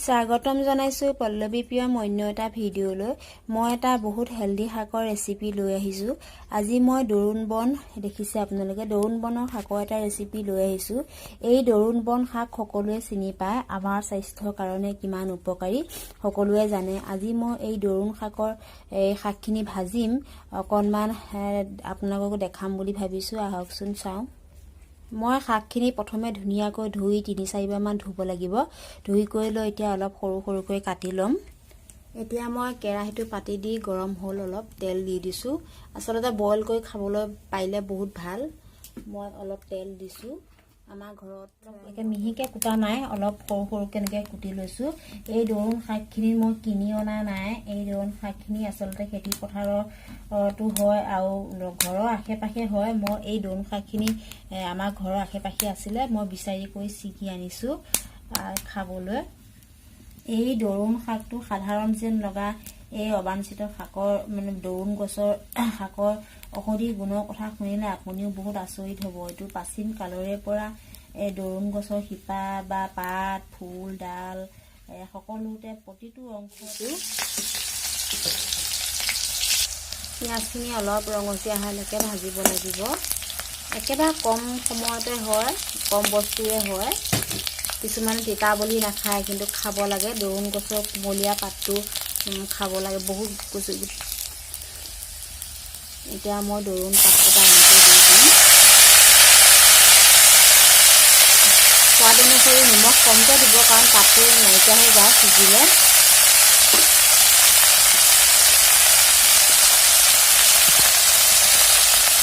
স্বাগতম জনাইছোঁ পল্লৱী প্ৰিয়ম অন্য এটা ভিডিঅ'লৈ। মই এটা বহুত হেল্ডি শাকৰ ৰেচিপি লৈ আহিছোঁ। আজি মই দৰুণ বন দেখিছে আপোনালোকে, দৰুণ বনৰ শাকৰ এটা ৰেচিপি লৈ আহিছোঁ। এই দৰুণ বন শাক সকলোৱে চিনি পায়, আমাৰ স্বাস্থ্যৰ কাৰণে কিমান উপকাৰী সকলোৱে জানে। আজি মই এই দৰুণ শাকৰ এই শাকখিনি ভাজিম, অকণমান আপোনালোককো দেখাম বুলি ভাবিছোঁ। আহকচোন চাওঁ। মই শাকখিনি প্ৰথমে ধুনীয়াকৈ ধুই 3-4বাৰমান ধুব লাগিব। ধুই কৰি লৈ এতিয়া অলপ সৰু সৰুকৈ কাটি ল'ম। এতিয়া মই কেৰাহীটো পাতি দি গৰম হ'ল, অলপ তেল দি দিছোঁ। আচলতে বইল কৰি খাবলৈ পাৰিলে বহুত ভাল। মই অলপ তেল দিছোঁ। আমাৰ ঘৰত একে মিহিকৈ কুটা নাই, অলপ সৰু সৰুকৈ এনেকৈ কুটি লৈছোঁ। এই দৰুণ শাকখিনি মই কিনি অনা নাই। এই দৰুণ শাকখিনি আচলতে খেতি পথাৰতো হয় আৰু ঘৰৰ আশে পাশে হয়। মই এই দৰুণ শাকখিনি আমাৰ ঘৰৰ আশে পাশে আছিলে, মই বিচাৰি কৰি ছিগি আনিছোঁ খাবলৈ। এই দৰুণ শাকটো সাধাৰণ যেন লগা এই অবাঞ্ছিত শাকৰ মানে দৰুণ গছৰ শাকৰ ঔষধি গুণৰ কথা শুনিলে আপুনিও বহুত আচৰিত হ'ব। এইটো প্ৰাচীন কালৰে পৰা এই দৰুণ গছৰ শিপা বা পাত, ফুল, ডাল সকলোতে প্ৰতিটো অংশটো। পিঁয়াজখিনি অলপ ৰঙচুৱা হোৱালৈকে ভাজিব লাগিব। একেবাৰে কম সময়তে হয়, কম বস্তুৰে হয়। কিছুমানে তিতা বুলি নাখায়, কিন্তু খাব লাগে। দৰুণ গছৰ কুমলীয়া পাতটো খাব লাগে বহুত। এতিয়া মই দৰুণ পাতকেইটা এনেকৈ দি দিম। সোৱাদ অনুসৰি নিমখ কমকৈ দিব, কাৰণ পাতটো নাইকিয়া হৈ যায় সিজিলে।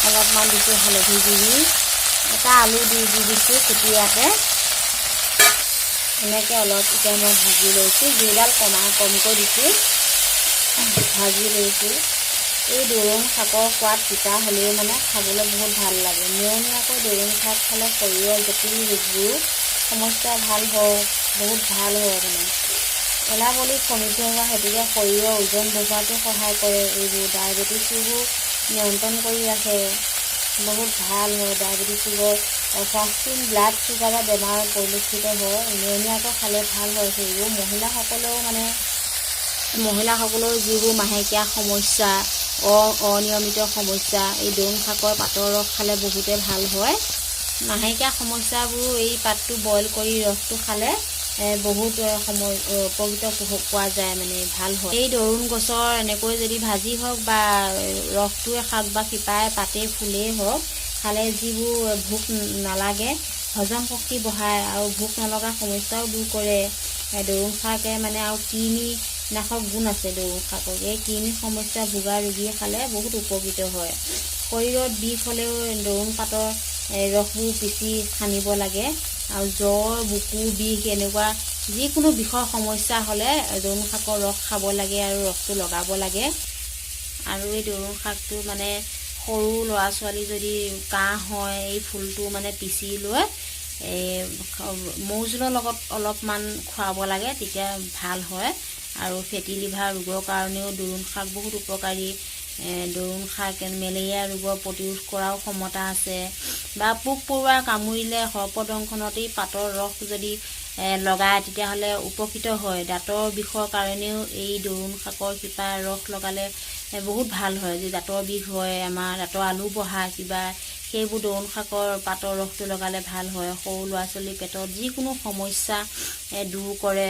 অলপমান দিছোঁ হালধি গুড়ি, এটা আলু দি দি দিছোঁ কুটিয়াতে। এনেকৈ অলপ এতিয়া মই ভাজি লৈছোঁ। জুইডাল কমকৈ দিছোঁ, ভাজি লৈছোঁ। এই দৰুণ শাকৰ সোৱাদ তিতা হ'লেও মানে খাবলৈ বহুত ভাল লাগে। নিয়মীয়াকৈ দৰুণ শাক খালে শৰীৰৰ জটিল ৰোগবোৰো সমস্যা ভাল হয়, বহুত ভাল হয়। মানে এনাবলিক সমৃদ্ধ হোৱা হেতুকে শৰীৰৰ ওজন বঢ়োৱাতো সহায় কৰে। এইবোৰ ডায়েবেটিছ ৰোগো নিয়ন্ত্ৰণ কৰি ৰাখে, বহুত ভাল হয়। ডায়েবেটিছ ৰোগৰ ফাষ্টিং ব্লাড চুগাৰৰ বেমাৰ পৰিলক্ষিত হয়, নিয়মীয়াকৈ খালে ভাল হয় সেইবোৰ। মহিলাসকলেও মানে মহিলাসকলেও যিবোৰ মাহেকীয়া সমস্যা, অনিয়মিত সমস্যা, এই দৰুণ শাকৰ পাতৰ ৰস খালে বহুতে ভাল হয়। মাহেকীয়া সমস্যাবোৰো এই পাতটো বইল কৰি ৰসটো খালে বহুত সময় উপকৃত পোৱা যায়, মানে ভাল হয়। এই দৰুণ গছৰ এনেকৈ যদি ভাজি হওক বা ৰসটোৱে শাক বা শিপাই পাতে ফুলেই হওক খালে যিবোৰ ভোক নালাগে, হজম শক্তি বঢ়ায় আৰু ভোক নলগা সমস্যাও দূৰ কৰে দৰুণ শাকে। মানে আৰু কৃমি নাশক গুণ আছে দৰুণ শাকৰ। এই কৃমি সমস্যা ভোগা ৰোগীয়ে খালে বহুত উপকৃত হয়। শৰীৰত বিষ হ'লেও দৰুণ পাতৰ ৰসবোৰ পিচি সানিব লাগে। আৰু জ্বৰ, বুকু বিষ, এনেকুৱা যিকোনো বিষৰ সমস্যা হ'লে দৰুণ শাকৰ ৰস খাব লাগে আৰু ৰসটো লগাব লাগে। আৰু এই দৰুণ শাকটো মানে সৰু ল'ৰা ছোৱালী যদি কাহ হয়, এই ফুলটো মানে পিচি লৈ এই মৌজোলৰ লগত অলপমান খুৱাব লাগে, তেতিয়া ভাল হয়। আৰু ফেটি লিভাৰ ৰোগৰ কাৰণেও দৰুণ শাক বহুত উপকাৰী। দৰুণ শাক মেলেৰিয়া ৰোগৰ প্ৰতিৰোধ কৰাও ক্ষমতা আছে। বা পোক পৰুৱা কামুৰিলে সৰ্পদংশনত এই পাতৰ ৰস যদি লগায়, তেতিয়াহ'লে উপকৃত হয়। দাঁতৰ বিষৰ কাৰণেও এই দৰুণ শাকৰ শিপাৰ ৰস লগালে বহুত ভাল হয়। যে দাঁতৰ বিষ হয়, আমাৰ দাঁতৰ আলু বহা কিবা, সেইবোৰ দৰুণ শাকৰ পাতৰ ৰসটো লগালে ভাল হয়। সৰু ল'ৰা ছোৱালীৰ পেটত যিকোনো সমস্যা দূৰ কৰে।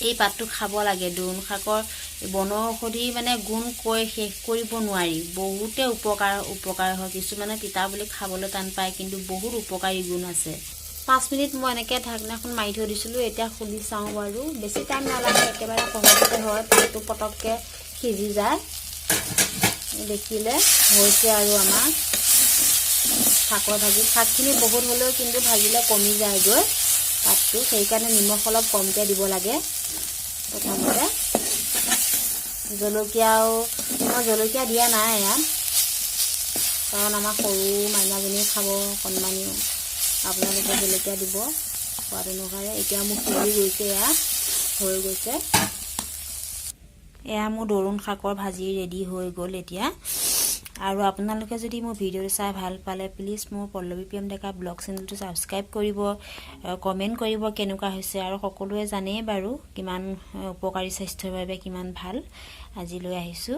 এই পাতটো খাব লাগে। দৰুণ শাকৰ বনৌষধি মানে গুণ কৈ শেষ কৰিব নোৱাৰি, বহুতে উপকাৰ উপকাৰ হয়। কিছুমানে তিতা বুলি খাবলৈ টান পায়, কিন্তু বহুত উপকাৰী গুণ আছে। 5 মিনিট মই এনেকৈ ঢাকনাখন মাৰি থৈ দিছিলোঁ। এতিয়া খুলি চাওঁ বাৰু। বেছি টাইম নালাগে, একেবাৰে সহজতে হয়। পাতটো পটককৈ সিজি যায়। দেখিলে হৈছে আৰু আমাৰ শাকৰ ভাজি। শাকখিনি বহুত হ'লেও কিন্তু ভাজিলে কমি যায়গৈ পাতটো, সেইকাৰণে নিমখ অলপ কমকৈ দিব লাগে প্ৰথমতে। জলকীয়াও মই জলকীয়া দিয়া নাই ইয়াত, কাৰণ আমাৰ সৰু মাইনাজনীও খাব, কণমানিও। আপোনালোকে জলকীয়া দিব সোৱাদ অনুসাৰে। এতিয়া মোৰ সিজি গৈছে, এয়া হৈ গৈছে। এয়া মোৰ দৰুণ শাকৰ ভাজি ৰেডি হৈ গ'ল। এতিয়া আৰু আপোনালোকে যদি মোৰ ভিডিঅ'টো চাই ভাল পালে, প্লিজ মোৰ পল্লৱী প্ৰিয়ম ডেকা ব্লগ চেনেলটো ছাবস্ক্ৰাইব কৰিব, কমেণ্ট কৰিব কেনেকুৱা হৈছে। আৰু সকলোৱে জানেই বাৰু কিমান উপকাৰী, স্বাস্থ্যৰ বাবে কিমান ভাল। আজি লৈ আহিছোঁ।